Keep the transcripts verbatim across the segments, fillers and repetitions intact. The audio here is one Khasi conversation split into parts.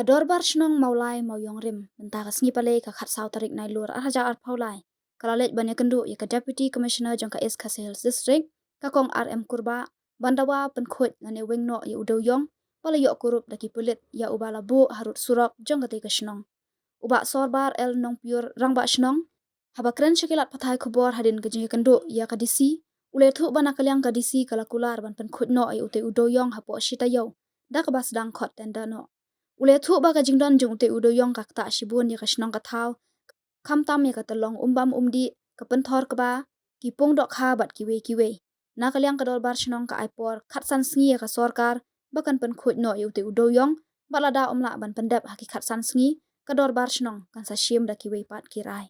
Ka Dorbar Shnong Mawlai Mawiong Rim mynta ka sngi Palei ka khatsaw tarik Nailur arhajar arphew lai ka la leit ban ïakynduh ïa ka Deputy Commissioner jong ka East Khasi Hills District, ka Kong R M Kurbah, ban dawa pynkhuid lane weng noh ïa u dewïong ba la ïoh kurup da ki pulit ïa uba la buh harud surok jong katei ka shnong. U Bah Sorbar L Nongpyur, Rangbah Shnong, haba kren sha ki lad pathai khubor hadien ka jingïakynduh ïa ka D C, u la ïathuh ba na ka liang ka D C ka la kular ban pynkhuid noh ïa utei u dewïong hapoh shi taïew da kaba sdang khot tender noh. U la ïathuh ba ka jingdon jong utei u dewïong ka ktah shibun ïa ka shnong ka thaw, khamtam ïa ka tyllong umbam umdih, ka pynthor kba, ki pung dohkha bad kiwei kiwei. Na ka liang ka Dorbar Shnong ka ai por khatsan sngi ïa ka sorkar ba kan pynkhuid noh ïa utei u dewïong, bad lada ym lah ban pyndep ha ki khatsan sngi, ka Dorbar Shnong kan sa shim da kiwei pat ki rai.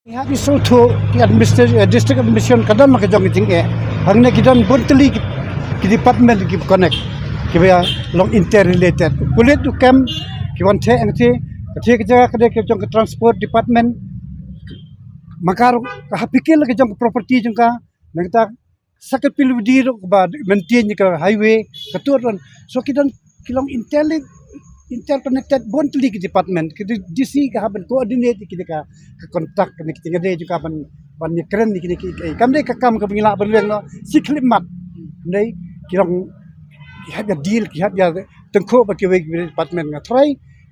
Ngi hap ïa sngewthuh ki administration, eh, district administration ka don la ka jong ka jingeh. Hangne ki don bun tylli ki, ki department ki connect, kiba long interrelated. Pulit u kem, ki wan theh hangthie, ka thie ka jaka ka dei ka jong ka transport department. Maka ruh ka hap pyrkhat la ka jong ka property jong ka, nangta sa ka P W D ruh kaba maintain ka highway, ka tur don. So ki don, ki long interli-, interconnected bun tylli ki department. Ki D C ka hap ban coordinate ki ka, ka contact kine ki, nga dei ju ka ban, ban ïakren kine ki, ki. Kam dei ka kam kaba ngi lah ban weng noh shi khyllipmat. Dei ki long, ki hap ïa deal, ki hap ïa tyngkhuh bad kiwei kiwei department. Nga tharai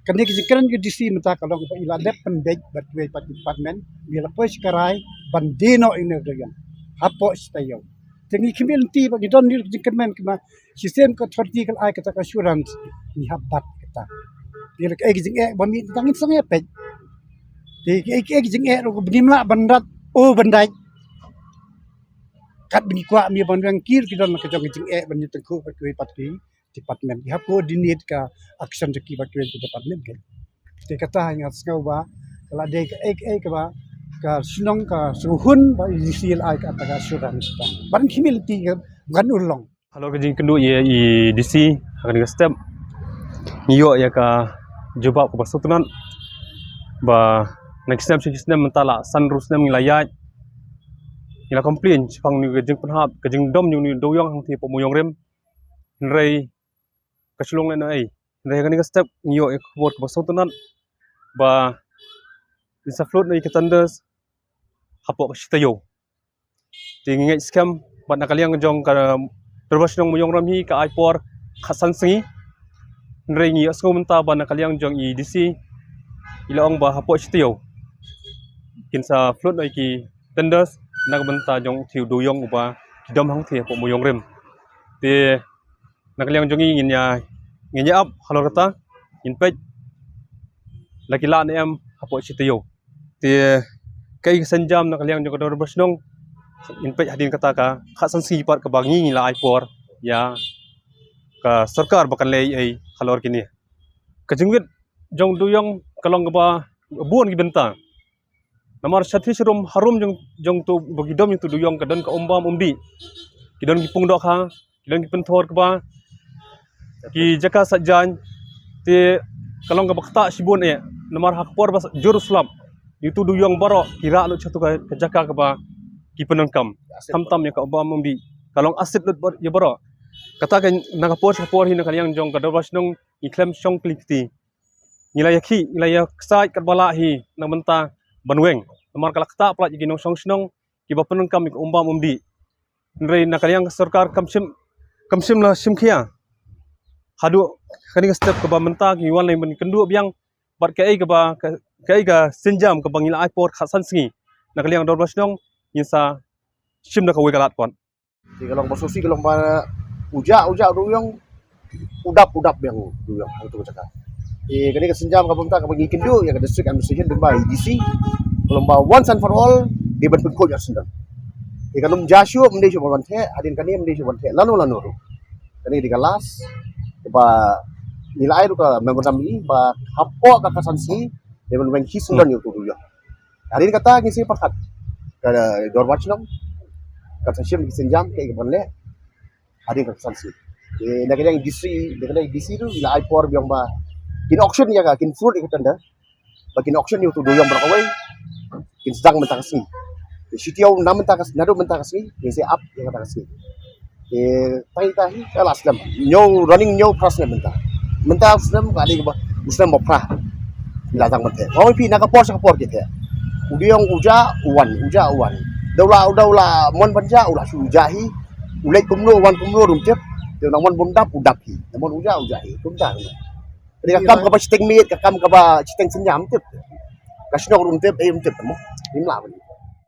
kane ka jingkren ka D C mynta ka long ba i la dep pynbeit bad kiwei pat department, ba i la poi sha ka rai ban die noh ïa une u dewïong hapoh shi taïew. Te ngi khmih lynti ba ngi don ïa ka jingkyrmen, kaba shisien ka authority ka la ai kata ka assurance, ngi hap bat kata. Te lada kaei ka jingeh ba mih, tang ngin sa ïa peit. Te kaei, kaei ka jingeh ruh ba ngim lah ban rat, oh, ban dait. Katba ngi kwah mih ban weng, ki ruh ki don la ka jong ka jingeh ban ïa tyngkhuh bad kiwei pat ki department. Ki hap coordinate ka action jong ki bad kiwei ki department ki. Te kata nga sngew ba ka la dei kaei kaei kaba ka shnong ka sngewhun ba i D C la ai kata ka assurance. Ban khmih lynti ka ban urlong. Halor ka jingkynduh ïa i D C ha kane ka step, ngi ïoh ïa ka jubab kaba sngewtynnat ba na ki snem sha ki snem mynta la san hynriew snem ngi la ïaid, ngi la complain shaphang une ka jingpynhap, ka jingdom jong une u dewïong hangtei hapoh Mawiong Rim. Hynrei ka shu long lehnoh noh ei. Hynrei ha kane ka step ngi ïoh ïa ka khubor kaba sngewtynnat ba ngin sa float noh ïa ka tenders hapoh ka shi taïew. Te ngi ngeit skhem ba na ka liang jong ka Dorbar Shnong Mawiong Rim hi ka ai por khatsan sngi. Hynrei ngi ïohsngew mynta ba na ka liang jong i D C i la ong ba hapoh shi taïew kin sa float noh ïa ki tenders na ka bynta jong utei u dewïong uba ki dom hangtei hapoh Mawiong Rim. Te na ka liang jong ngi ngin ïa, ngin ïa ap halor kata, ngin peit la ki lah ne em hapoh shi taïew. Te kaei ka sienjam na ka liang jong ka Dorbar Shnong, ngin peit hadien kata ka khatsan sngi pat kaba ngi, ngi la ai por ïa ka sorkar ba kan leh ei halor kine. Ka jingwit jong u dewïong ka long kaba bun ki bynta. Namar shathie sharum harum jong, jong uto ba ki dom ïa uto u dewïong ka don ka umbam umdih. Ki don ki pung dohkha, ki don ki pynthor kba, ki jaka sait jaiñ. Te ka long kaba ktah shibun eh. Namar ha ka por ba jur slap, ïa uto u dewïong baroh ki rah lut sha uto ka, ka jaka kaba ki pyndonkam. Khamtam ïa ka umbam umdih, ka long asit lut bar-, ïa baroh. Kata ka na ka por sha ka por hi na ka liang jong ka Dorbar Shnong ngi khlem shong kli kti. Ngi la ïakhih, ngi la ïaksaid katba lah hi na ka bynta ban weng. Namar ka la ktah palat ïa ki nongshong shnong kiba pyndonkam ïa ka umbam umdih. Hynrei na ka liang ka sorkar kam shym, kam shym la shim khia. Haduh kane ka step kaba mynta ngi wan lem ban kynduh biang bad kaei kaba, ka, kaei ka sienjam kaba ngi la ai por khatsan sngi na ka liang Dorbar Shnong, ngin sa shim da kawei ka lad pat. Te ka long ba sngewsih ka long ba u jah, u jah u dewïong, u dap, u dap biang u dewïong ha kato ka jaka. Te kane ka sienjam kaba mynta kaba ngi kynduh ïa ka district administration lyngba i D C, ka long ba once and for all dei ban pynkhuid ïa ka syndon. Te kan ym jia shuh, ym dei shuh ban wan theh, hadien kane ym dei shuh ban theh lano lano ruh. Kane dei ka last kaba ngi la ai ruh ka memorandum i ba hapoh ka khatsan sngi dei ban weng hi syndon ïa uto u dewïong. Hadien kata ngin sa pyrkhat, ka Dorbar Shnong kan sa shim ki sienjam kaei kaban leh hadien ka khatsan sngi. Te na ka liang D C, na ka liang D C ruh i la ai por biang ba kin auction ïa ka, kin float ïa ka tender, ba kin auction ïa uto u dewïong baroh kawei, kin sdang mynta ka sngi. Te shi taïew na mynta ka, naduh mynta ka sngi ngin sa ap ïa kata ka sngi. Te tang ita hi ka la slem, hynñiew, running hynñiew phra snem mynta. Mynta u snem ka dei kaba, u snem ba phra. Ila tang ban theh. Ong phi na ka por sha ka por ki theh. U dei ong u jah u wan, u jah u wan. Da u la, da u la mon ban jah, u la shu jah hi. U leit kumno, u wan kumno ruh ym tip. Te na mon bym dap, u dap hi. Na mon u jah, u jah hi. Kumta. Ka dei ka kam kaba shiteng miet, ka kam kaba shiteng synñia ym tip. Ka shnong ruh ym tip, ei ym tip mo. Ym lah ban.